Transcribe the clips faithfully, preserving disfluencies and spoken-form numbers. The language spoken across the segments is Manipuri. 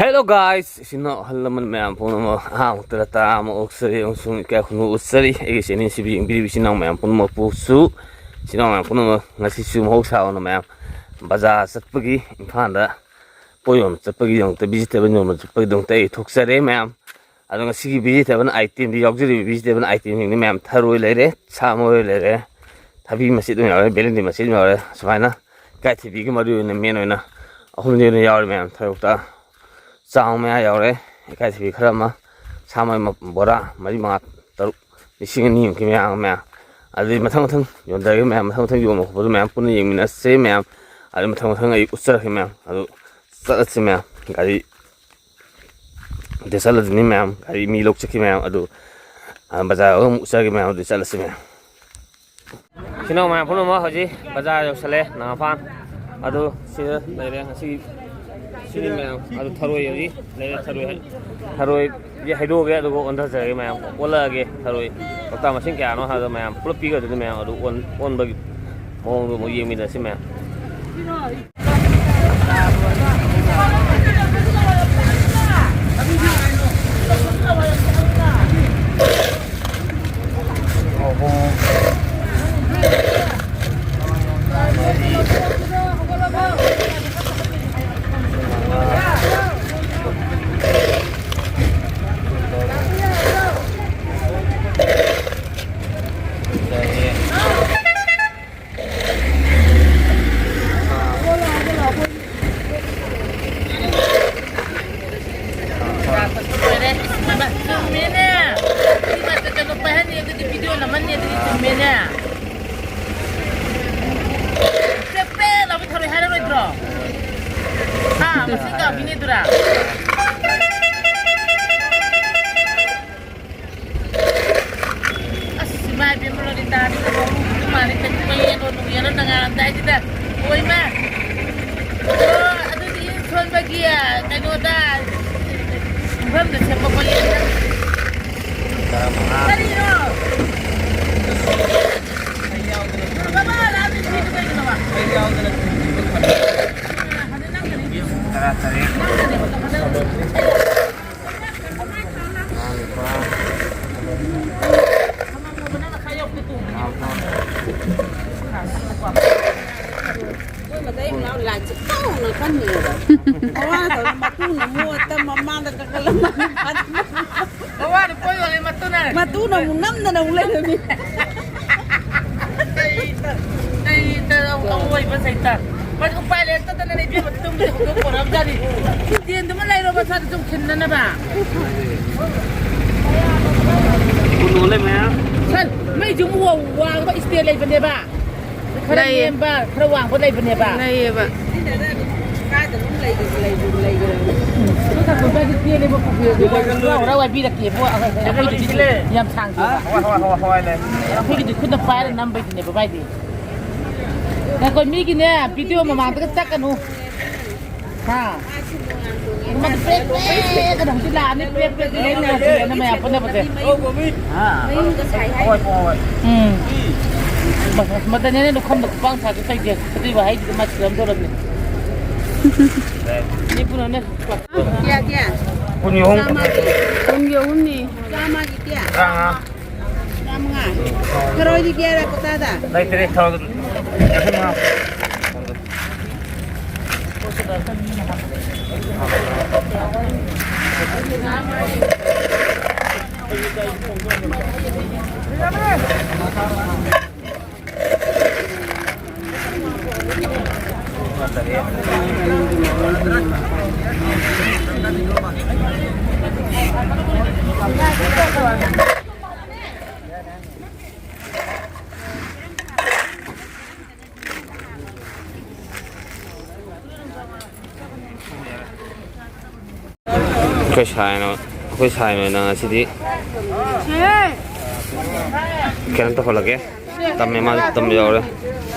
Hello guys, ꯏꯆꯤꯟ ꯏꯅꯥꯎ ꯑꯍꯜ ꯂꯃꯟ ꯃꯌꯥꯝ ꯄꯨꯝꯅꯃꯛ ꯑꯍꯥꯟꯕꯗ ꯇꯔꯥ ꯑꯃ ꯑꯣꯛꯆꯔꯤ ꯑꯃꯁꯨꯡ ꯏꯀꯥꯏ ꯈꯨꯝꯅꯕ ꯎꯠꯆꯔꯤ꯫ ꯑꯩꯒꯤ ꯆꯦꯅꯦꯜꯁꯤꯕꯨ ꯌꯦꯡꯕꯤꯔꯤꯕ ꯏꯆꯤꯟ ꯏꯅꯥꯎ ꯃꯌꯥꯝ ꯄꯨꯝꯅꯃꯛꯄꯨꯁꯨ, ꯏꯆꯤꯟ ꯏꯅꯥꯎ ꯃꯌꯥꯝ ꯄꯨꯝꯅꯃꯛ ꯉꯁꯤꯁꯨ ꯃꯍꯧꯁꯥ ꯑꯣꯏꯅ ꯃꯌꯥꯝ ꯕꯖꯥꯔ ꯆꯠꯄꯒꯤ, ꯏꯝꯐꯥꯜꯗ ꯄꯣꯠ ꯌꯣꯟꯕ ꯆꯠꯄꯒꯤꯗꯃꯛꯇ, vegetable ꯌꯣꯟꯕ ꯆꯠꯄꯒꯤꯗꯃꯛꯇ ꯑꯩ ꯊꯣꯛꯆꯔꯦ ꯃꯌꯥꯝ꯫ ꯑꯗꯣ ꯉꯁꯤꯒꯤ vegetable itemꯗ ꯌꯥꯎꯖꯔꯤꯕ vegetable itemꯁꯤꯡꯗꯤ ꯃꯌꯥꯝ ꯊꯔꯣꯏ ꯂꯩꯔꯦ, ꯁꯥ ꯃꯔꯣꯏ ꯂꯩꯔꯦ, ꯊꯕꯤ ꯃꯆꯦꯠ ꯑꯃ ꯌꯥꯎꯔꯦ, ꯕꯦꯂꯦꯟꯗ꯭ꯔꯤ ꯃꯆꯦꯠ ꯑꯃ ꯌꯥꯎꯔꯦ꯫ ꯁꯨꯃꯥꯏꯅ ꯏꯀꯥꯏꯊꯕꯤꯒꯤ ꯃꯔꯨ ꯑꯣꯏꯅ main ꯑꯣꯏꯅ ꯑꯍꯨꯝꯗꯤ ꯑꯣꯏꯅ ꯌꯥꯎꯔꯦ ꯃꯌꯥꯝ꯫ ꯊꯔꯣꯏ ꯀꯧꯇꯥ ꯆꯥꯎ ꯃꯌꯥ ꯌꯥꯎꯔꯦ, ꯏꯀꯥꯏꯊꯕꯤ ꯈꯔ ꯑꯃ, ꯁꯥ ꯃꯔꯣꯏ ꯃ-, ꯕꯣꯔꯥ ꯃꯔꯤ ꯃꯉꯥ ꯇꯔꯨꯛ, ꯂꯤꯁꯤꯡ ꯑꯅꯤꯃꯨꯛꯀꯤ ꯃꯌꯥ ꯃꯌꯥꯝ꯫ ꯑꯗꯨꯗꯤ ꯃꯊꯪ ꯃꯊꯪ ꯌꯣꯟꯊꯔꯒꯦ ꯃꯌꯥꯝ, ꯃꯊꯪ ꯃꯊꯪ ꯌꯣꯟꯕ ꯈꯣꯠꯄꯗꯣ ꯃꯌꯥꯝ ꯄꯨꯟꯅ ꯌꯦꯡꯃꯤꯟꯅꯁꯦ ꯃꯌꯥꯝ꯫ ꯑꯗꯨ ꯃꯊꯪ ꯃꯊꯪ ꯑꯩ ꯎꯠꯆꯔꯛꯀꯦ ꯃꯌꯥꯝ꯫ ꯑꯗꯨ ꯆꯠꯂꯁꯤ ꯃꯌꯥꯝ, ꯒꯥꯔꯤ ꯗ ꯆꯠꯂꯗꯣꯏꯅꯤ ꯃꯌꯥꯝ, ꯒꯥꯔꯤ ꯃꯤ ꯂꯧ ꯆꯠꯈꯤ ꯃꯌꯥꯝ꯫ ꯑꯗꯨ, ꯑ, ꯕꯖꯥꯔ ꯑꯃꯨꯛ ꯆꯠꯂꯒꯦ ꯃꯌꯥꯝ, ꯑꯗꯨ ꯆꯠꯂꯁꯤ ꯃꯌꯥꯝ꯫ ꯁꯤꯅ ꯃꯌꯥꯝ ꯄꯨꯝꯅꯃꯛ ꯍꯧꯖꯤꯛ ꯕꯖꯥꯔ ꯌꯧꯁꯜꯂꯦ, ꯅꯥꯒꯥꯐꯥꯟ꯫ ꯑꯗꯨ ꯁꯤꯗ ꯂꯩꯔꯦ ꯉꯁꯤꯒꯤ, ꯁꯤꯅꯤ ꯃꯌꯥꯝ꯫ ꯑꯗꯨ ꯊꯔꯣꯏ ꯍꯧꯖꯤꯛ ꯂꯩꯔꯦ, ꯊꯔꯣꯏ ꯍꯥꯏ-, ꯊꯔꯣꯏꯁꯦ ꯍꯩꯗꯣꯛꯑꯒꯦ, ꯑꯗꯨꯒ ꯑꯣꯟꯊꯖꯔꯒꯦ ꯃꯌꯥꯝ, ꯑꯣꯜꯂꯛꯑꯒꯦ꯫ ꯊꯔꯣꯏ ꯀꯧꯇꯥ ꯃꯁꯤꯡ ꯀꯌꯥꯅꯣ ꯍꯥꯏꯕꯗꯣ ꯃꯌꯥꯝ ꯄꯨꯂꯞ ꯄꯤꯒꯗꯣꯏꯅꯤ ꯃꯌꯥꯝ꯫ ꯑꯗꯨ ꯑꯣꯟ-, ꯑꯣꯟꯕꯒꯤ ꯃꯑꯣꯡꯗꯣ ꯑꯃꯨꯛ ꯌꯦꯡꯃꯤꯟꯅꯁꯤ ꯃꯌꯥꯝ꯫ ꯆꯥꯛ ꯆꯥꯊꯣꯛ ꯂꯣꯏꯔꯦ꯫ ꯏꯃꯥ, ꯆꯨꯝꯃꯦꯅꯦ꯫ ꯁꯤ ꯃꯥꯇ ꯀꯩꯅꯣ ꯄꯥꯏꯍꯟꯅꯤ ꯑꯗꯨꯗꯤ, video ꯅꯝꯍꯟꯅꯤ ꯑꯗꯨꯗꯤ, ꯆꯨꯝꯃꯦꯅꯦ꯫ ꯆꯦꯄꯦ ꯂꯥꯎꯕ ꯊꯔꯣꯏ ꯍꯥꯏꯔꯔꯣꯏꯗ꯭ꯔꯣ? ꯍꯥ, ꯃꯁꯤ ꯀꯥꯕꯤꯅꯦꯗꯨꯔꯥ? ꯑꯁ, ꯏꯃꯥ ꯏꯕꯦꯝꯃ, ꯂꯣꯂꯤꯇꯥꯗꯤ ꯀꯩꯅꯣ, ꯃꯥꯗꯤ ꯀꯩꯅꯣ, ꯀꯩ ꯌꯦꯟꯅꯣ, ꯅꯨꯡ ꯌꯦꯟꯅꯣ, ꯅꯣꯡꯉꯥꯜꯂꯝꯗꯥꯏꯁꯤꯗ꯫ ꯑꯣ, ꯏꯃꯥ꯫ ꯑꯣ, ꯑꯗꯨꯗꯤ ꯏꯟ ꯁꯣꯟꯕꯒꯤ, ꯀꯩꯅꯣꯗ, ꯌꯨꯝꯐꯝꯗ ꯁꯦꯝꯕ ꯀꯣꯜꯂꯤꯛ ꯑꯗ꯫ ꯀꯔꯤꯅꯣ? ꯕꯕꯥ, ꯂꯥꯛꯑꯣ, ꯐꯤꯗꯨ ꯀꯩꯒꯤꯅꯣꯕ? ꯑꯗꯨ ꯅꯪ ꯀꯔꯤ? ꯇꯔꯥ ꯇꯔꯦꯠ꯫ ꯃꯣꯏ ꯃꯇꯩ ꯃꯅꯥꯎ ꯂꯥꯏ ꯆꯤꯠ ꯇꯧꯅ ꯈꯟꯕꯅꯦꯕ꯫ ꯃꯋꯥ ꯇꯧꯔ ꯃꯇꯨꯅ ꯃꯣꯠꯇ ꯃꯃꯥꯡꯗ ꯀꯥꯈꯠꯂꯝꯃꯅꯤ꯫ ꯃꯋꯥꯗꯤ ꯄꯣꯠ ꯌꯣꯜꯂꯦ, ꯃꯇꯨꯅ꯫ ꯃꯇꯨꯅ ꯑꯃꯨꯛ ꯅꯝꯗꯅ ꯑꯃꯨꯛ ꯂꯩꯔꯝꯃꯤ꯫ ꯆꯩꯇ-, ꯆꯩꯇ-, ꯑꯋꯣꯏꯕ ꯆꯩꯇ꯫ ꯃꯥꯗꯤ ꯎꯄꯥꯏ ꯂꯩꯔꯛꯇꯗꯅꯅꯦ ꯏꯕꯦꯝꯃ ꯇꯨꯝꯕꯗꯤ ꯍꯧꯗꯣꯛꯄ ꯉꯝꯗꯕꯤ꯫ ꯏꯁꯇꯦꯟꯗꯨꯃ ꯂꯩꯔꯣ ꯃꯁꯥꯗ ꯁꯨꯝ ꯈꯤꯟꯅꯅꯕ꯫ ꯀꯨꯟ ꯑꯣꯜꯂꯦ ꯃꯌꯥꯝ꯫ ꯁꯟ, ꯃꯩꯁꯨ ꯑꯃꯨꯛ ꯋꯥꯡꯕ ꯏꯁꯇꯦꯟ ꯂꯩꯕꯅꯦꯕ꯫ ꯈꯔ ꯂꯩꯌꯦ꯫ ꯅꯦꯝꯕ, ꯈꯔ ꯋꯥꯡꯕ ꯂꯩꯕꯅꯦꯕ꯫ ꯂꯩꯌꯦꯕ꯫ ꯎꯝ꯫ ꯅꯣꯏ ꯊꯥꯡꯒꯣꯜ ꯁ꯭ꯋꯥꯏꯗ ꯇꯦꯜꯂꯦꯕ ꯄꯨꯈ꯭ꯔꯤ ꯑꯗꯨ ꯍꯔꯥꯎ ꯍꯔꯥꯎ ꯍꯥꯏꯕꯤꯔꯛꯀꯦꯕꯨ, ꯑꯩꯈꯣꯏꯗꯨꯗꯤ ꯌꯥꯝ ꯁꯥꯡꯗꯦꯕ꯫ ꯍꯣꯏ, ꯍꯣꯏ, ꯍꯣꯏ, ꯍꯣꯏ, ꯂꯩ꯫ ꯑꯩꯈꯣꯏꯒꯤꯗꯤ ꯈꯨꯠꯅ ꯄꯥꯏꯔ ꯅꯝꯕꯩꯗꯨꯅꯦꯕ ꯚꯥꯏꯗꯤ꯫ ꯉꯥꯏꯈꯣ, ꯃꯤꯒꯤꯅꯦ, ꯚꯤꯗꯤꯑꯣ ꯃꯃꯥꯡꯗꯒ ꯆꯠꯀꯅꯨ꯫ ꯍꯥ? ꯃꯗꯨ ꯄ꯭ꯔꯦꯛ ꯄ꯭ꯔꯦꯛ ꯑꯅ ꯍꯧꯖꯤꯛ ꯂꯥꯛꯑꯅꯤ, ꯄ꯭ꯔꯦꯛ ꯄ꯭ꯔꯦꯛ ꯄ꯭ꯔꯦꯛ ꯂꯩꯅꯔꯁꯤ ꯑꯅ ꯃꯌꯥꯝ ꯄꯨꯟꯅꯕꯁꯦ꯫ ꯍꯣꯏ, ꯍꯣꯏ, ꯍꯣꯏ꯫ ꯎꯝ꯫ ꯃꯗꯅꯦꯅ ꯂꯨꯈꯝꯗ ꯈꯨꯄꯥꯡ ꯁꯥꯒꯦ ꯇꯧꯗꯦ꯫ ꯑꯗꯨꯏ ꯋꯥꯍꯩꯗꯨꯗꯤ ꯃꯥ ꯁꯤꯔꯝꯗꯧꯔꯕꯅꯤ꯫ ꯅꯤꯄꯨꯅꯅꯦ꯫ ꯀꯌꯥ, ꯀꯌꯥ? ꯀꯨꯟꯒꯤ ꯑꯍꯨꯝ꯫ ꯆꯥꯝꯃꯒꯤ꯫ ꯀꯨꯟꯒꯤ ꯑꯍꯨꯝꯅꯤ꯫ ꯆꯥꯝꯃꯒꯤ ꯀꯌꯥ? ꯇꯔꯥꯃꯉꯥ꯫ ꯆꯥꯝꯃꯉꯥ꯫ ꯊꯔꯣꯏꯗꯤ ꯀꯌꯥꯔ ꯀꯧꯇꯥꯗ? ꯂꯩꯇ꯭ꯔꯦ, ꯊꯔꯣꯏ ꯌꯥꯡꯈꯩ ꯃꯉꯥ꯫ ꯑꯩꯈꯣꯏ ꯁꯥꯏꯅ, ꯑꯩꯈꯣꯏ ꯁꯥꯏꯅ ꯉꯁꯤꯗꯤ ꯀꯩꯅꯣ ꯇꯧꯍꯜꯂꯒꯦ꯫ ꯇꯝꯃꯦ, ꯃꯥꯁꯨ ꯇꯝꯕ ꯌꯥꯎꯔꯦ꯫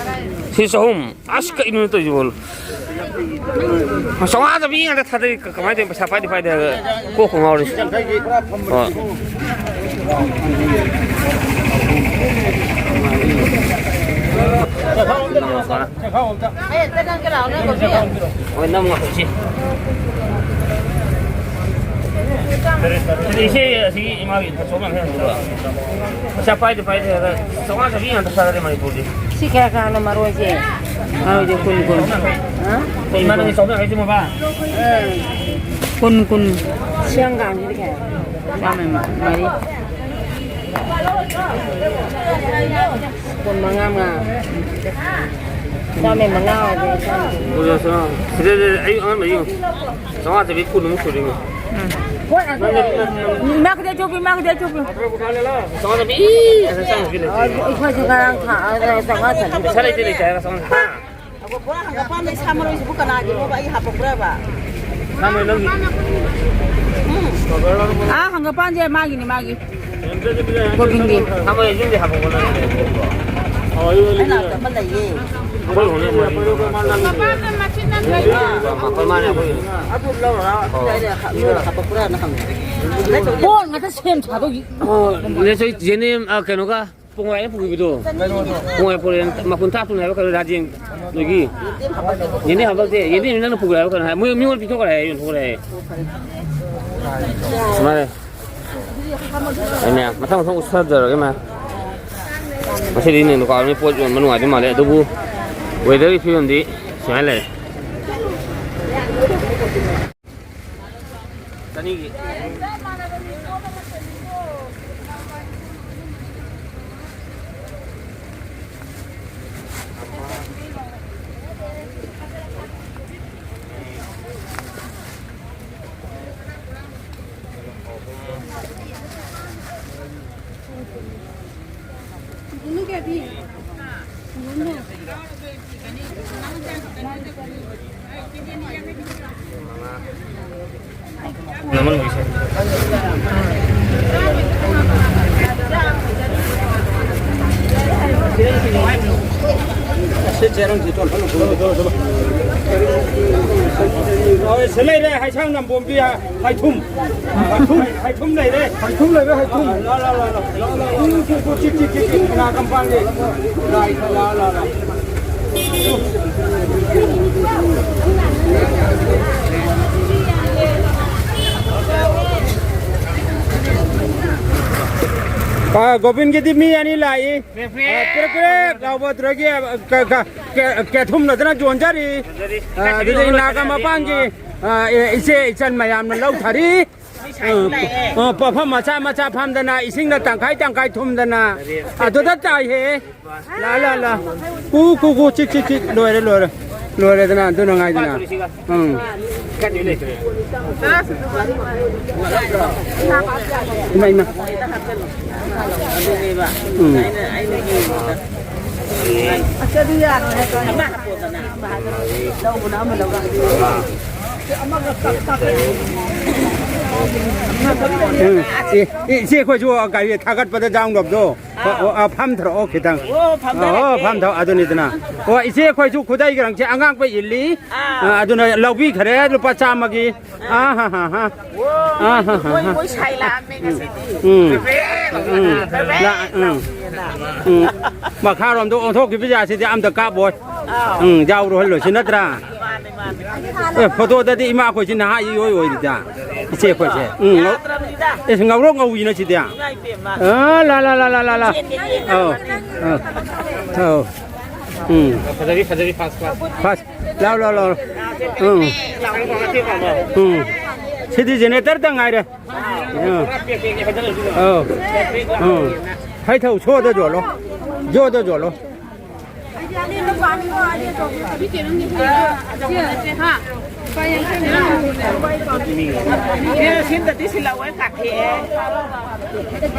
ꯁꯤ ꯆꯍꯨꯝ꯫ ꯑꯁ, ꯀꯩꯅꯣ ꯇꯧꯔꯤꯁꯤꯕꯣ? ꯆꯥꯝꯃꯉꯥ ꯆꯥꯝꯃꯔꯤ ꯉꯥꯛꯇ ꯊꯥꯗꯔꯤ꯫ ꯀ-, ꯀꯃꯥꯏꯅ ꯇꯧꯔꯤꯅꯣ? ꯄꯩꯁꯥ ꯄꯥꯏꯗꯦ ꯄꯥꯏꯗꯦ ꯍꯥꯏꯔꯒ ꯀꯣꯛꯄꯨ ꯉꯥꯎꯔꯦ꯫ ꯍꯣꯏ꯫ ꯍꯣꯏ, ꯅꯝꯃꯣ, ꯏꯆꯦ꯫ ꯁꯤꯗ ꯏꯆꯦ ꯑꯁꯤꯒꯤ ꯏꯃꯥꯒꯤ ꯆꯥꯝꯃꯉꯥ ꯈꯔ ꯍꯟꯗꯣꯛꯑꯣ꯫ ꯄꯩꯁꯥ ꯄꯥꯏꯗꯦ, ꯄꯥꯏꯗꯦ ꯍꯥꯏꯔꯒ ꯆꯥꯝꯃꯉꯥ ꯆꯥꯝꯃꯔꯤ ꯉꯥꯛꯇ ꯁꯥꯔꯦ ꯃꯅꯤꯄꯨꯔꯗꯤ꯫ ꯁꯤ ꯀꯌꯥ ꯀꯌꯥꯅꯣ ꯃꯔꯣꯏꯁꯦ? ꯃꯔꯣꯏꯁꯦ ꯀꯨꯟ, ꯀꯨꯟ꯫ ꯍꯥ? ꯀꯨꯟ, ꯏꯃꯥ, ꯅꯪꯒꯤ ꯀꯨꯟ꯫ ꯆꯥꯝꯃꯉꯥ ꯍꯥꯏꯁꯦ ꯃꯃꯥ? ꯎꯝ꯫ ꯀꯨꯟ, ꯀꯨꯟ꯫ ꯁꯤ ꯍꯪꯒꯥꯝꯁꯤꯗꯤ ꯀꯌꯥ? ꯆꯥꯝꯃ ꯃꯔꯤ꯫ ꯀꯨꯟ ꯃꯉꯥ ꯃꯉꯥ꯫ ꯆꯥꯝꯃ ꯃꯉꯥ ꯑꯣꯏꯔꯗꯤ ꯆꯥꯝꯃ꯫ ꯁꯤꯗ ꯑꯩ ꯑꯉꯟꯕ ꯌꯦꯡꯉꯨ꯫ ꯆꯥꯝꯃꯉꯥ ꯆꯥꯝꯃꯔꯤ ꯀꯨꯟꯃꯨꯛ ꯁꯨꯔꯤꯉꯣ꯫ ꯎꯝ꯫ ꯏꯃꯥ ꯈꯨꯗꯤ ꯆꯣꯞꯄꯤ, ꯏꯃꯥ ꯈꯨꯗꯤ ꯆꯣꯞꯄꯤ꯫ ꯆꯥꯝꯃꯉꯥ ꯆꯥꯝꯃꯔꯤ ꯑꯗ ꯆꯥꯝꯃ ꯂꯩꯇꯦ꯫ ꯑꯩꯈꯣꯏꯁꯨ ꯉꯔꯥꯡ ꯊꯥ-, ꯑ, ꯆꯥꯝꯃꯉꯥ ꯆꯥꯝꯃꯔꯤ꯫ ꯄꯩꯁꯥ ꯂꯩꯇꯦ, ꯂꯩꯇꯦ ꯍꯥꯏꯔꯒ ꯆꯥꯝꯃꯉꯥ꯫ ꯑꯗꯣ ꯕꯣꯔꯥ ꯍꯪꯒꯄꯥꯟꯗ ꯏꯁꯥ ꯃꯔꯣꯏꯁꯤꯕꯨ ꯀꯅꯥꯒꯤꯅꯣꯕ ꯑꯩ ꯍꯥꯄꯛꯄ꯭ꯔꯕ? ꯁꯥ ꯃꯔꯣꯏ ꯅꯪꯒꯤ꯫ ꯎꯝ꯫ ꯑꯥ, ꯍꯪꯒꯄꯥꯟꯁꯦ ꯃꯥꯒꯤꯅꯤ, ꯃꯥꯒꯤ꯫ ꯒꯣꯕꯤꯟꯒꯤ꯫ ꯁꯥ ꯃꯔꯣꯏ ꯌꯨꯝꯗꯤ ꯍꯥꯄꯛꯄ ꯅꯠꯇꯦ꯫ ꯑꯩ ꯅꯥꯛꯇ ꯑꯃ ꯂꯩꯌꯦ꯫ ꯑꯩꯈꯣꯏ ꯍꯣꯡꯅꯦ ꯃꯔꯤ ꯃꯉꯥ ꯇꯧꯔꯤ꯫ ꯃꯥ-, ꯃꯥ-, ꯃꯥꯅꯦ ꯑꯩꯈꯣꯏ꯫ ꯄꯣꯠ ꯉꯥꯛꯇ ꯁꯦꯝ ꯁꯥꯗꯧꯒꯤ꯫ ꯑꯣ, ꯅꯦ, ꯁꯣꯏ ꯖꯦꯅꯦꯝ, ꯑ, ꯀꯩꯅꯣꯒ ꯄꯣꯡꯋꯥꯏꯅ ꯄꯨꯈꯤꯕꯗꯣ꯫ ꯄꯣꯡꯋꯥꯏ ꯄꯨꯔꯦ, ꯃꯈꯨꯟ ꯊꯥꯛꯇꯨꯅ ꯍꯥꯏꯕ ꯀꯩꯅꯣ, ꯔꯥꯖꯦꯟ ꯅꯣꯏꯒꯤ꯫ ꯌꯦꯟꯗꯦꯝ ꯍꯥꯄꯛꯇꯦ, ꯌꯦꯟꯗꯦꯝ ꯅꯪꯅ ꯄꯨꯈ꯭ꯔꯦ ꯍꯥꯏꯕ ꯀꯩꯅꯣ ꯍꯥꯏ꯫ ꯃꯣꯏ ꯃꯤꯉꯣꯟꯗ ꯄꯤꯊꯣꯛꯈ꯭ꯔꯦ ꯍꯥꯏꯌꯦ, ꯌꯣꯟꯊꯣꯛꯈ꯭ꯔꯦ ꯍꯥꯏꯌꯦ꯫ ꯁꯨꯃꯥꯏꯅ꯫ ꯑꯩ ꯃꯌꯥꯝ ꯃꯊꯪ ꯃꯊꯪ ꯎꯠꯊꯖꯔꯒꯦ ꯃꯌꯥꯝ꯫ ꯉꯁꯤꯗꯤ ꯏꯅꯦ ꯗꯨꯀꯥꯟ ꯃꯤ ꯄꯣꯠ ꯌꯣꯟꯕ ꯅꯨꯡꯉꯥꯏꯗꯧ ꯃꯥꯜꯂꯦ, ꯑꯗꯨꯕꯨ weatherꯒꯤ ꯐꯤꯕꯝꯗꯤ ꯁꯨꯃꯥꯏꯅ ꯂꯩꯔꯦ꯫ ꯆꯅꯤꯒꯤ꯫ ꯁꯤ ꯂꯩꯔꯦ, ꯍꯩꯁꯥꯡ ꯅꯝꯕꯣꯝꯕꯤ, ꯍꯩꯊꯨꯝ꯫ ꯍꯩꯊꯨꯝ, ꯍꯩꯊꯨꯝ ꯂꯩꯔꯦ꯫ ꯍꯩꯊꯨꯝ ꯂꯩꯔꯦ, ꯍꯩꯊꯨꯝ꯫ ꯂꯥ, ꯂꯥ, ꯂꯥ, ꯂꯥ꯫ ꯎ, ꯎ, ꯎ, ꯆꯤꯛ, ꯆꯤꯛ, ꯆꯤꯛ, ꯆꯤꯛ꯫ ꯉꯥ ꯀꯝꯄꯥꯟꯒꯤ꯫ ꯂꯥ, ꯂꯥ, ꯂꯥ, ꯂꯥ꯫ ꯑ, ꯒꯣꯕꯤꯟꯒꯤꯗꯤ ꯃꯤ ꯑꯅꯤ ꯂꯥꯛꯏ꯫ ꯄ꯭ꯔꯦꯛ, ꯄ꯭ꯔꯦꯛ꯫ ꯑ, ꯄ꯭ꯔꯦꯛ, ꯄ꯭ꯔꯦꯛ ꯂꯥꯎꯕ ꯑꯗꯨꯗꯒꯤ, ꯑ, ꯀ-, ꯀ-, ꯀ-, ꯀꯦꯊꯨꯝꯅꯗꯅ ꯌꯣꯟꯖꯔꯤ꯫ ꯌꯣꯟꯖꯔꯤ꯫ ꯑ, ꯑꯗꯨꯗꯒꯤ ꯅꯥꯒꯥ ꯃꯄꯥꯟꯒꯤ, ꯑ, ꯑꯦ, ꯏꯆꯦ ꯏꯆꯟ ꯃꯌꯥꯝꯅ ꯂꯧꯊꯔꯤ꯫ ꯃꯤ ꯁꯥꯏꯁꯨ ꯂꯥꯛꯑꯦ꯫ ꯑ, ꯄꯣꯠꯐꯝ ꯃꯆꯥ ꯃꯆꯥ ꯐꯝꯗꯅ ꯏꯁꯤꯡꯅ ꯇꯪꯈꯥꯏ ꯇꯪꯈꯥꯏ ꯊꯨꯝꯗꯅ ꯑꯗꯨꯗ ꯇꯥꯏꯍꯦ꯫ ꯂꯥ, ꯂꯥ, ꯂꯥ꯫ ꯀꯨ, ꯀꯨ, ꯀꯨ, ꯆꯤꯛ, ꯆꯤꯛ, ꯆꯤꯛ꯫ ꯂꯣꯏꯔꯦ, ꯂꯣꯏꯔꯦ꯫ ꯂꯣꯏꯔꯦꯗꯅ ꯑꯗꯨꯅ ꯉꯥꯏꯗꯅ꯫ ꯎꯝ꯫ ꯏꯃꯥ, ꯏꯃꯥ꯫ ꯎꯝ꯫ ꯑꯁ, ꯑꯗꯨ ꯌꯥꯔꯣꯏ ꯍꯥꯏꯕ꯫ ꯑꯃ ꯍꯥꯞꯄꯣꯗꯅ꯫ ꯂꯧꯕꯅ ꯑꯃ ꯂꯧꯔ꯫ ꯎꯝ꯫ ꯑꯦ, ꯑꯦ, ꯏꯆꯦ, ꯑꯩꯈꯣꯏꯁꯨ ꯒꯥꯔꯤ ꯊꯥꯒꯠꯄꯗ ꯌꯥꯎꯅꯕꯗꯣ꯫ ꯑꯥ꯫ ꯑꯣ, ꯑꯣ, ꯑꯥ, ꯐꯝꯊꯔꯛꯑꯣ ꯈꯤꯇꯪ꯫ ꯑꯣ, ꯐꯝꯊꯔꯛꯀꯦ꯫ ꯑꯣ, ꯐꯝꯊꯧ, ꯑꯗꯨꯅꯤꯗꯅ꯫ ꯑꯣ, ꯏꯆꯦ, ꯑꯩꯈꯣꯏꯁꯨ ꯈꯨꯗꯩ ꯒꯔꯪꯁꯦ ꯑꯉꯥꯡꯕ ꯏꯜꯂꯤ꯫ ꯑꯥ꯫ ꯑꯥ, ꯑꯗꯨꯅ ꯂꯧꯕꯤꯈ꯭ꯔꯦ, ꯂꯨꯄꯥ ꯆꯥꯝꯃꯒꯤ꯫ ꯑꯥ, ꯍꯥ, ꯍꯥ, ꯍꯥ꯫ ꯑꯣ, ꯑꯥ, ꯍꯥ, ꯍꯥ, ꯃꯣꯏ, ꯍꯥ꯫ ꯃꯣꯏ ꯁꯥꯏ ꯂꯥꯛꯑꯝꯃꯦ ꯉꯁꯤꯗꯤ꯫ ꯎꯝ꯫ ꯎꯝ꯫ ꯂꯥ-, ꯎꯝ꯫ ꯎꯝ꯫ ꯃꯈꯥꯔꯣꯝꯗ ꯑꯣꯟꯊꯣꯛꯈꯤꯕ ꯖꯥꯠꯁꯤꯗꯤ ꯑꯝꯇ ꯀꯥꯞꯄꯣꯏ꯫ ꯑꯥꯎ꯫ ꯎꯝ, ꯌꯥꯎꯔꯨꯍꯜꯂꯣꯏꯁꯤ ꯅꯠꯇ꯭ꯔꯥ? ꯃꯥꯅꯦ, ꯃꯥꯅꯦ꯫ ꯑꯦ, ꯐꯣꯇꯣꯗꯗꯤ ꯏꯃꯥ ꯑꯩꯈꯣꯏꯁꯤ ꯅꯍꯥ ꯏꯑꯣꯏ ꯑꯣꯏꯔꯤꯗ꯫ ꯏꯆꯦ ꯑꯩꯈꯣꯏꯁꯦ꯫ ꯎꯝ, ꯉꯧ-, ꯌꯥꯗ꯭ꯔꯕꯅꯤꯗ꯫ ꯑꯦ, ꯉꯧꯔꯣꯛ ꯉꯧꯏꯅ ꯁꯤꯗꯤ꯫ ꯏꯃꯥ ꯏꯕꯦꯝꯃ꯫ ꯑꯥ, ꯂꯥ, ꯂꯥ, ꯂꯥ꯫ ꯆꯦꯟꯒꯦ, ꯆꯦꯟꯒꯦ꯫ ꯑꯧ꯫ ꯑꯧ꯫ ꯑꯧ꯫ ꯎꯝ꯫ ꯐꯖꯔꯤ, ꯐꯖꯔꯤ, first class꯫ First꯫ ꯂꯥꯎ, ꯂꯥꯎ, ꯂꯥꯎ꯫ ꯎꯝ꯫ ꯎꯝ꯫ ꯁꯤꯗꯤ generator ꯇ ꯉꯥꯏꯔꯦ꯫ ꯎꯝ꯫ ꯑꯧ꯫ ꯎꯝ꯫ ꯍꯩꯊꯧ ꯁꯣꯗ ꯌꯣꯜꯂꯣ꯫ ꯌꯣꯗ ꯌꯣꯜꯂꯣ꯫ ꯁꯤꯟꯗꯗꯤ ꯁꯤꯜꯍꯧꯋꯦ, ꯀꯥꯊꯦꯛꯑꯦ꯫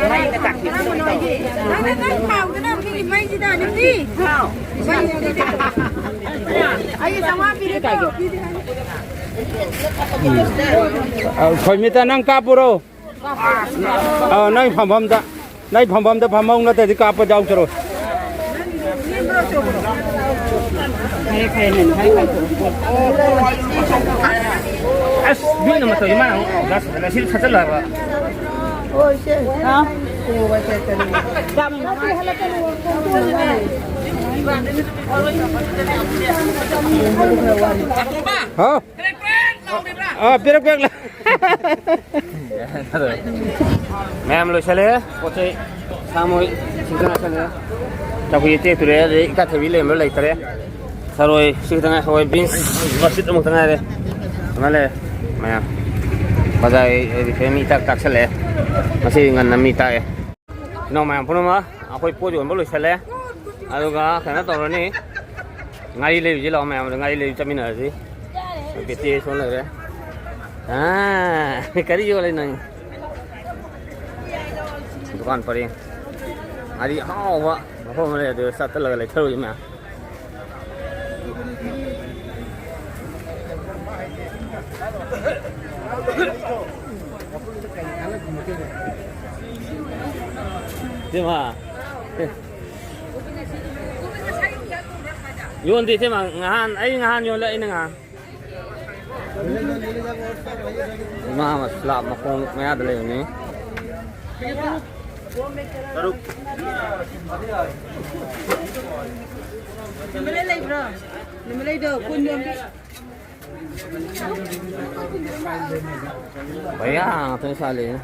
ꯃꯩꯅ ꯀꯥꯊꯦꯛꯄ ꯇꯧꯋꯦ꯫ ꯅꯪ, ꯅꯪ ꯊꯥꯎꯗꯨꯅ ꯑꯩꯈꯣꯏꯒꯤ ꯃꯩꯁꯤꯗ ꯑꯗꯨꯝꯗꯤ꯫ ꯊꯥꯎ꯫ ꯑꯩ ꯆꯥꯝꯃꯉꯥ ꯄꯤꯔꯦꯀꯣ꯫ ꯎꯝ꯫ ꯑ, ꯈꯣꯏꯃꯤꯇ, ꯅꯪ ꯀꯥꯞꯄꯨꯔꯣ꯫ ꯑ, ꯅꯪ ꯐꯝꯐꯝꯗ, ꯅꯪ ꯐꯝꯐꯝꯗ ꯐꯝꯍꯧ, ꯅꯠꯇ꯭ꯔꯗꯤ ꯀꯥꯞꯄ ꯌꯥꯎꯖꯔꯣꯏ꯫ ꯐꯔꯦ, ꯐꯔꯦ, ꯅꯪ ꯈꯔ ꯉꯥꯏꯈꯣ꯫ ꯃꯇꯧ ꯏꯃꯥꯅ ꯑꯃꯨꯛ ꯒ꯭ꯂꯥꯁ ꯁꯤꯗ ꯁꯤꯗ ꯊꯛꯆꯜꯂꯣ ꯍꯥꯏꯕ꯫ ꯍꯣꯏ, ꯏꯆꯦ꯫ ꯍꯥꯎ꯫ ꯆꯥꯛ ꯃꯩ ꯃꯉꯥ꯫ ꯍꯥꯎ꯫ ꯑꯥ, ꯄꯤꯔꯛ, ꯄꯤꯔꯛ꯫ ꯃꯌꯥꯝ ꯂꯣꯏꯁꯜꯂꯦ꯫ ꯄꯣꯠ ꯆꯩ ꯁꯥ ꯃꯣꯏ ꯁꯤꯡꯖ ꯉꯥꯏꯁꯜꯂꯦ꯫ ꯆꯧꯀ꯭ꯔꯤ ꯇꯦꯛꯇꯣꯔꯦ, ꯑꯗꯩ ꯏꯀꯥꯏꯊꯕꯤ ꯂꯩꯔꯝꯕ ꯂꯩꯇꯔꯦ꯫ ꯊꯔꯣꯏ ꯁꯤ ꯈꯛꯇ ꯉꯥꯏ, ꯍꯋꯥꯏ ꯕꯤꯟꯁ ꯃꯆꯤꯠ ꯑꯃꯨꯛꯇ ꯉꯥꯏꯔꯦ꯫ ꯑꯃ ꯂꯩꯔꯦ ꯃꯌꯥꯝ꯫ ꯕꯖꯥꯔ ꯃꯤ ꯏꯇꯥꯛ ꯇꯥꯛꯁꯜꯂꯛꯑꯦ꯫ ꯉꯁꯤ ꯉꯟꯅ ꯃꯤ ꯇꯥꯛꯑꯦ꯫ ꯏꯅꯥꯎ ꯃꯌꯥꯝ ꯄꯨꯝꯅꯃꯛ ꯑꯩꯈꯣꯏ ꯄꯣꯠ ꯌꯣꯟꯕ ꯂꯣꯏꯁꯜꯂꯦ꯫ ꯑꯗꯨꯒ ꯀꯩꯅꯣ ꯇꯧꯔꯅꯤ꯫ ꯉꯥꯔꯤ ꯂꯩꯔꯨꯁꯤ ꯂꯥꯛꯑꯣ ꯃꯌꯥꯝ, ꯉꯥꯔꯤ ꯂꯩꯔꯨ ꯆꯠꯃꯤꯟꯅꯔꯁꯤ꯫ ꯕꯦꯇꯦ ꯁꯣꯝ ꯂꯩꯔꯦ꯫ ꯑꯥ, ꯀꯔꯤ ꯌꯣꯜꯂꯤ ꯅꯪ? ꯗꯨꯀꯥꯟ ꯄꯔꯦꯡ꯫ ꯉꯥꯔꯤ ꯑꯍꯥꯎꯕ ꯃꯐꯝ ꯑꯃ ꯂꯩ, ꯑꯗꯨꯗ ꯆꯠꯇꯂꯒ ꯂꯩꯊꯔꯨꯁꯤ ꯃꯌꯥꯝ꯫ ꯏꯇꯩꯃ꯫ ꯌꯣꯟꯗꯦ ꯏꯇꯩꯃ, ꯉꯍꯥꯟ, ꯑꯩ ꯉꯍꯥꯟ ꯌꯣꯜꯂꯦ, ꯑꯩꯅ ꯉꯍꯥꯟ꯫ ꯏꯃꯥ ꯑꯃ ꯁ꯭ꯂꯥꯕ ꯃꯈꯣꯡ ꯃꯌꯥꯗ ꯂꯩꯕꯅꯤ꯫ ꯇꯔꯨꯛ꯫ ꯅꯨꯃꯤꯠꯂꯩ ꯂꯩꯕ꯭ꯔꯣ? ꯅꯨꯃꯤꯠꯂꯩꯗꯣ ꯀꯨꯟ ꯌꯣꯟꯕꯤ꯫ ꯚꯩꯌꯥ ꯉꯥꯛꯇꯅꯤ ꯁꯥꯠꯂꯤꯁꯦ꯫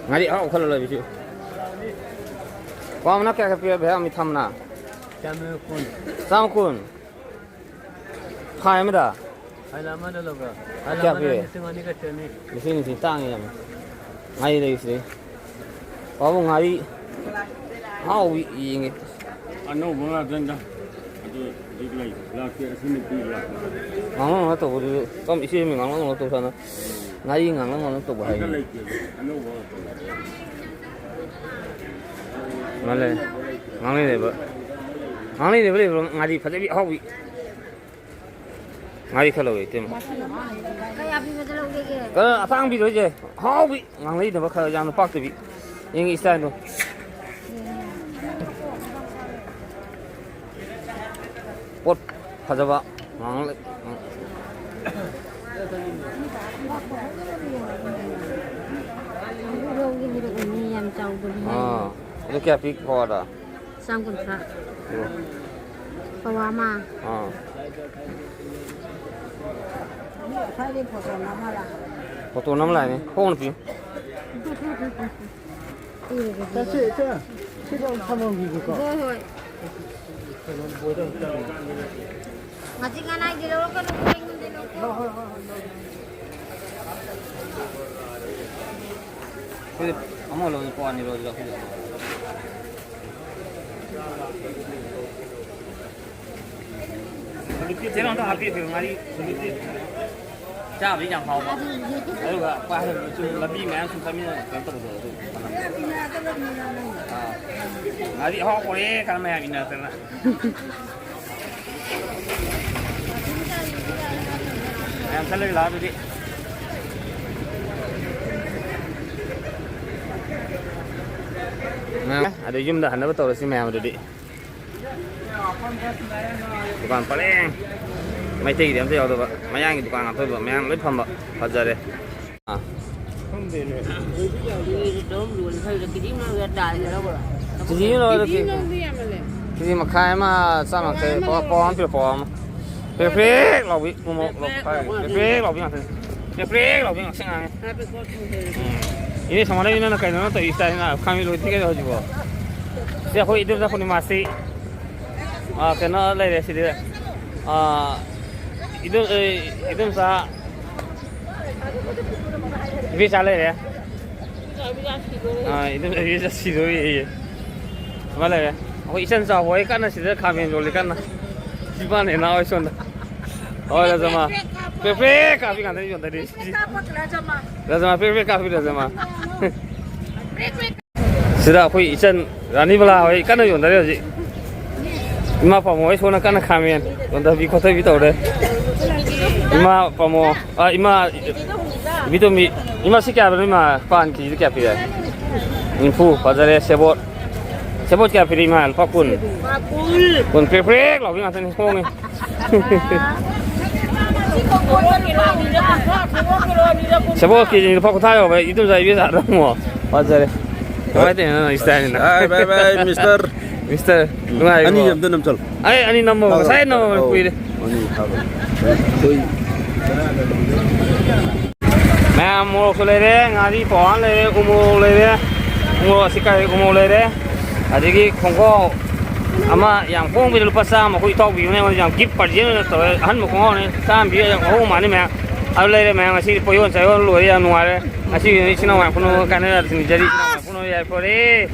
ꯉꯥꯔꯤ ꯑꯍꯥꯎ ꯈꯜꯂ ꯂꯣꯏꯕꯤꯁꯨ꯫ ꯄꯋꯥ ꯃꯅꯥ ꯀꯌꯥ ꯀꯌꯥ ꯄꯤꯔꯦ ꯚꯩꯌꯥ, ꯃꯤꯊꯥ ꯃꯅꯥ? ꯆꯥꯝꯃ ꯀꯨꯟ꯫ ꯆꯥꯝꯃ ꯀꯨꯟ? ꯐꯥꯏ ꯑꯃꯗ? ꯐꯥꯏꯜ ꯑꯃꯗ ꯂꯧꯕ꯭ꯔꯣ? ꯐꯥꯏꯜ ꯀꯌꯥ ꯑꯃꯗ ꯄꯤꯔꯦ? ꯂꯤꯁꯤꯡ ꯑꯅꯤꯒ ꯆꯅꯤ꯫ ꯂꯤꯁꯤꯡ ꯅꯤꯐꯨ ꯇꯥꯡꯉꯤ ꯌꯥꯝ꯫ ꯉꯥꯔꯤ ꯂꯩꯁꯤꯗꯤ꯫ ꯄꯥꯕꯨꯡ ꯉꯥꯔꯤ ꯑꯍꯥꯎꯕꯤ ꯌꯦꯡꯒꯦ꯫ ꯑꯅꯧꯕ ꯉꯥꯛꯇꯅꯤꯗ꯫ ꯑꯗꯨ ꯍꯧꯖꯤꯛ ꯂꯩ꯫ ꯂꯥꯛꯇꯦ, ꯑꯁꯤ ꯅꯨꯄꯤ ꯂꯥꯛꯇꯦ꯫ ꯉꯥꯡꯅ ꯇꯧꯕꯗꯨ ꯀꯝ ꯏꯆꯦ ꯃꯤ ꯉꯥꯡꯅ ꯇꯧ ꯁꯥꯅ꯫ ꯉꯥꯔꯤ ꯉꯥꯡꯅ ꯉꯥꯡꯅ ꯇꯧꯕ ꯍꯥꯏ꯫ ꯑꯝꯇ ꯂꯩꯇꯦ꯫ ꯑꯅꯧꯕ ꯉꯥꯛꯇꯅꯤ꯫ ꯃꯥ ꯂꯩ꯫ ꯉꯥꯡꯅ ꯂꯩꯕ꯫ ꯉꯥꯡꯅ ꯂꯩꯕ ꯂꯩꯕ꯭ꯔꯣ? ꯉꯥꯔꯤ ꯐꯖꯕꯤ ꯑꯍꯥꯎꯕꯤ꯫ ꯉꯥꯔꯤ ꯈꯔ ꯂꯧꯒꯦ, ꯏꯇꯩꯃ꯫ ꯀꯌꯥ ꯄꯤꯕꯗ ꯂꯧꯒꯦꯒꯦ? ꯑ, ꯑꯇꯥꯡꯕꯤꯗꯣ ꯍꯣꯏꯁꯦ꯫ ꯍꯥꯎꯕꯤ꯫ ꯉꯥꯡꯂꯩꯅꯕ ꯈꯔ ꯌꯥꯝꯅ ꯄꯥꯛꯇꯕꯤ꯫ ꯌꯦꯡꯒꯦ ꯏꯁꯇꯥꯏꯜꯗꯣ꯫ ꯄꯣꯠ ꯐꯖꯕ꯫ ꯉꯥꯡꯂꯩ-, ꯂꯧꯒꯦ ꯍꯥꯏꯔꯛꯏꯅꯦ, ꯌꯥꯝ ꯆꯥꯎꯕꯅꯤ ꯍꯥꯏ꯫ ꯑꯥ, ꯑꯗꯨ ꯀꯌꯥ ꯄꯤ ꯄꯋꯥꯗ? ꯆꯥꯝ ꯀꯨꯟꯊ꯭ꯔꯥ꯫ ꯑꯣ꯫ ꯄꯋꯥ ꯑꯃ꯫ ꯑꯥ꯫ ꯐꯣꯇꯣ ꯅꯝ ꯂꯥꯛꯏꯅꯦ꯫ ꯍꯣꯡꯅ ꯄꯤꯌꯨ꯫ ꯆꯠꯁꯦ, ꯏꯆꯦ꯫ ꯁꯤꯗ ꯑꯃꯨꯛ ꯊꯝꯃꯝꯈꯤꯒꯦꯀꯣ꯫ ꯍꯣꯏ, ꯍꯣꯏ꯫ ꯉꯥꯆꯤꯛ ꯉꯥꯅꯥꯏꯗꯤ ꯂꯧꯔꯛꯀꯅꯨꯀꯣ, ꯑꯩꯉꯣꯟꯗ ꯂꯧꯔꯛꯑꯣ꯫ ꯍꯣꯏ, ꯍꯣꯏ, ꯍꯣꯏ, ꯍꯣꯏ꯫ ꯑꯩꯈꯣꯏ ꯑꯃ ꯂꯧꯔꯁꯨ ꯄꯋꯥ ꯑꯅꯤ ꯂꯧꯔꯁꯨ ꯂꯧꯁꯤꯜꯂꯣ꯫ ꯆꯦꯔꯪ ꯑꯝꯇ ꯍꯥꯞꯄꯤꯌꯨ, ꯉꯥꯔꯤ꯫ ꯆꯥꯕꯗꯤ ꯌꯥꯝ ꯍꯥꯎꯕ꯫ ꯑꯗꯨꯒ ꯈ꯭ꯋꯥꯏ ꯍꯥꯏꯕꯗꯤ ꯁꯨꯝ ꯂꯝꯕꯤ ꯃꯌꯥꯝ ꯁꯨꯝ ꯆꯠꯃꯤꯟꯅ ꯀꯩꯅꯣ ꯇꯧꯕꯗꯣ ꯑꯗꯨ ꯃꯅꯝ꯫ ꯑꯥ꯫ ꯉꯥꯔꯤ ꯑꯍꯥꯎꯕ ꯄꯨꯔꯛꯑꯦ ꯀꯥꯏꯅ ꯃꯌꯥꯝ ꯏꯟꯅꯗꯅ꯫ ꯃꯌꯥꯝ ꯆꯠꯂꯒꯦ ꯂꯥꯛꯑꯣ ꯑꯗꯨꯗꯤ꯫ ꯑꯗꯨ ꯌꯨꯝꯗ ꯍꯟꯅꯕ ꯇꯧꯔꯁꯤ ꯃꯌꯥꯝ ꯑꯗꯨꯗꯤ꯫ ꯗꯨꯀꯥꯟ ꯄꯔꯦꯡ꯫ ꯃꯩꯇꯩꯒꯤꯗꯤ ꯑꯝꯇ ꯌꯥꯎꯗꯕ꯫ ꯃꯌꯥꯡꯒꯤ ꯗꯨꯀꯥꯟ ꯉꯥꯛꯇ ꯑꯣꯏꯕ꯫ ꯃꯌꯥꯡ ꯂꯣꯏ ꯐꯝꯕ꯫ ꯐꯖꯔꯦ꯫ ꯑꯥ꯫ ꯈꯪꯗꯦꯅꯦ꯫ ꯀꯦꯖꯤ ꯑꯃ ꯂꯧꯔꯒ ꯀꯦꯖꯤ꯫ ꯀꯦꯖꯤ ꯃꯈꯥꯏ ꯑꯃ ꯆꯥꯝ ꯌꯥꯡꯈꯩ꯫ ꯄꯋꯥ ꯑꯃ ꯄꯤꯔꯣ, ꯄꯋꯥ ꯑꯃ꯫ ꯄ꯭ꯔꯦꯛ ꯄ꯭ꯔꯦꯛ ꯂꯥꯎꯕꯤ ꯃꯣꯃꯣ ꯂꯣ-, ꯄ꯭ꯔꯦꯛ ꯄ꯭ꯔꯦꯛ ꯂꯥꯎꯕꯤ ꯉꯥꯛꯇꯅꯤ꯫ ꯄ꯭ꯔꯦꯛ ꯄ꯭ꯔꯦꯛ ꯂꯥꯎꯕꯤ ꯉꯥꯛꯇ ꯉꯥꯡꯉꯦ꯫ ꯎꯝ꯫ ꯏꯅꯦ ꯁꯣꯃꯣꯂꯥꯕꯤ, ꯅꯪꯅ ꯀꯩꯅꯣ ꯅꯪ ꯇꯧꯔꯤꯁꯤ ꯇꯥꯏ, ꯅꯪ ꯈꯥꯃꯦꯟ ꯂꯣꯏꯗ꯭ꯔꯤ ꯀꯩꯗꯧ ꯍꯧꯖꯤꯛꯐꯥꯎ? ꯁꯤ ꯑꯩꯈꯣꯏ ꯏꯗꯣꯝꯆꯥ ꯄꯨꯔꯅꯤꯃꯥꯁꯤ꯫ ꯑꯥ, ꯀꯩꯅꯣ ꯂꯩꯔꯦ ꯁꯤꯗꯤ꯫ ꯑꯥ, ꯏꯗꯣꯝ-, ꯑꯦ, ꯏꯗꯣꯝꯆꯥ ꯏꯕꯦꯆꯥ ꯂꯩꯔꯦ꯫ ꯑꯥ, ꯏꯗꯣꯝꯆꯥ ꯏꯕꯦꯆꯥ ꯁꯤꯗꯣꯔꯦꯌꯦ꯫ ꯑꯃ ꯂꯩꯔꯦ꯫ ꯑꯩꯈꯣꯏ ꯏꯆꯟ ꯆꯥꯎꯕ ꯍꯣꯏ ꯀꯟꯅ ꯁꯤꯗ ꯈꯥꯃꯦꯟ ꯌꯣꯜꯂꯤ ꯀꯟꯅ꯫ ꯁꯤ ꯄꯥꯟꯅꯦ ꯅꯍꯥ ꯍꯣꯏ ꯁꯣꯝꯗ꯫ ꯍꯣꯏ, ꯔꯥꯖꯃꯥ꯫ ꯄ꯭ꯔꯦꯛ ꯄ꯭ꯔꯦꯛ ꯀꯥꯞꯄꯤ ꯉꯥꯛꯇꯅꯤ ꯌꯣꯟꯗꯔꯤ꯫ ꯔꯥꯖꯃꯥ, ꯄ꯭ꯔꯦꯛ ꯄ꯭ꯔꯦꯛ ꯀꯥꯞꯄꯤ, ꯔꯥꯖꯃꯥ꯫ ꯁꯤꯗ ꯑꯩꯈꯣꯏ ꯏꯆꯟ ꯔꯥꯅꯤꯕꯂꯥ ꯍꯣꯏ ꯀꯟꯅ ꯌꯣꯟꯗꯔꯦ ꯍꯧꯖꯤꯛ꯫ ꯏꯃꯥ ꯄꯥꯃꯨ ꯍꯣꯏ ꯁꯣꯝꯅ ꯀꯟꯅ ꯈꯥꯃꯦꯟ ꯌꯣꯟꯊꯕꯤ ꯈꯣꯠꯊꯕꯤ ꯇꯧꯔꯦ꯫ ꯏꯃꯥ ꯄꯥꯃꯨ, ꯑ, ꯏꯃꯥ ꯏꯕꯤꯇꯣꯝꯕꯤ, ꯏꯃꯥ ꯁꯤ ꯀꯌꯥꯗꯅꯣ ꯏꯃꯥ? ꯄꯥꯟ ꯀꯦꯖꯤꯗ ꯀꯌꯥ ꯄꯤꯔꯦ? ꯅꯤꯐꯨ, ꯐꯖꯔꯦ꯫ ꯁꯦꯕꯣꯠ, ꯁꯦꯕꯣꯠ ꯀꯌꯥ ꯄꯤꯔꯤ ꯏꯃꯥ? ꯂꯨꯄꯥ ꯀꯨꯟ꯫ ꯀꯨꯟ, ꯄ꯭ꯔꯦꯛ ꯄ꯭ꯔꯦꯛ ꯂꯥꯎꯕꯤ ꯉꯥꯛꯇꯅꯤ, ꯍꯣꯡꯉꯦ꯫ ꯁꯦꯕꯣꯠ ꯀꯦꯖꯤ ꯂꯨꯄꯥ ꯀꯨꯟꯊ꯭ꯔꯥ ꯌꯧꯕ ꯏꯗꯣꯝꯆꯥ ꯏꯕꯦꯆꯥꯗ ꯑꯃꯨꯛ ꯐꯖꯔꯦ꯫ ꯀꯃꯥꯏꯅ ꯇꯧꯔꯤꯅꯣ ꯅꯪ ꯏꯁꯇꯥꯏꯜꯁꯤꯅ? ꯕꯥꯏ, ꯕꯥꯏ, ꯕꯥꯏ, ꯃꯤꯁꯇꯔ꯫ ꯃꯤꯁꯇꯔ, ꯅꯨꯡꯉꯥꯏꯔꯤꯕꯣ? ꯑꯅꯤ ꯑꯝꯇ ꯅꯝꯁꯜꯂꯣ꯫ ꯑꯩ ꯑꯅꯤ ꯅꯝꯃꯣ, ꯂꯥꯎ, ꯉꯁꯥꯏ ꯅꯝꯃꯣ, ꯂꯥꯎ꯫ ꯀꯨꯏꯔꯦ꯫ ꯑꯅꯤ ꯊꯥꯕ꯫ ꯃꯌꯥꯝ ꯃꯣꯔꯣꯛꯁꯨ ꯂꯩꯔꯦ, ꯉꯥꯔꯤ ꯄꯋꯥ ꯑꯃ ꯂꯩꯔꯦ, ꯎ ꯃꯣꯔꯣꯛ ꯂꯩꯔꯦ, ꯎ ꯃꯣꯔꯣꯛ ꯑꯁꯤ ꯀꯔꯤ ꯎ ꯃꯣꯔꯣꯛ ꯂꯩꯔꯦ, ꯑꯗꯒꯤ ꯈꯣꯡꯒ꯭ꯔꯥꯎ ꯑꯃ ꯌꯥꯝ ꯍꯣꯡꯕꯤꯗ ꯂꯨꯄꯥ ꯆꯥꯝꯃ ꯑꯩꯈꯣꯏ ꯏꯇꯥꯎꯕꯤꯕꯅꯦ, ꯑꯩꯉꯣꯟꯗ ꯌꯥꯝ ꯒꯤꯐ ꯄ꯭ꯔꯖꯦꯟ ꯑꯣꯏꯅ ꯇꯧꯋꯦ, ꯑꯍꯟꯕ ꯈꯣꯡꯒ꯭ꯔꯥꯎꯅꯦ, ꯆꯥꯝꯃ ꯄꯤꯕ ꯌꯥꯝ ꯑꯍꯣꯡꯕ ꯃꯥꯜꯂꯤ ꯃꯌꯥꯝ꯫ ꯑꯗꯨ ꯂꯩꯔꯦ ꯃꯌꯥꯝ, ꯉꯁꯤꯗꯤ ꯄꯣꯌꯣꯟ ꯆꯥꯌꯣꯟ ꯂꯣꯏꯔꯦ, ꯌꯥꯝ ꯅꯨꯡꯉꯥꯏꯔꯦ꯫ ꯉꯁꯤ ꯏꯆꯤꯟ ꯏꯅꯥꯎ ꯃꯌꯥꯝ ꯄꯨꯝꯅꯃꯛ ꯀꯥꯟꯅꯔ ꯊꯤꯟꯖꯔꯤ, ꯏꯆꯤꯟ ꯏꯅꯥꯎ ꯃꯌꯥꯝ ꯄꯨꯝꯅꯃꯛ ꯌꯥꯏꯐꯔꯦ꯫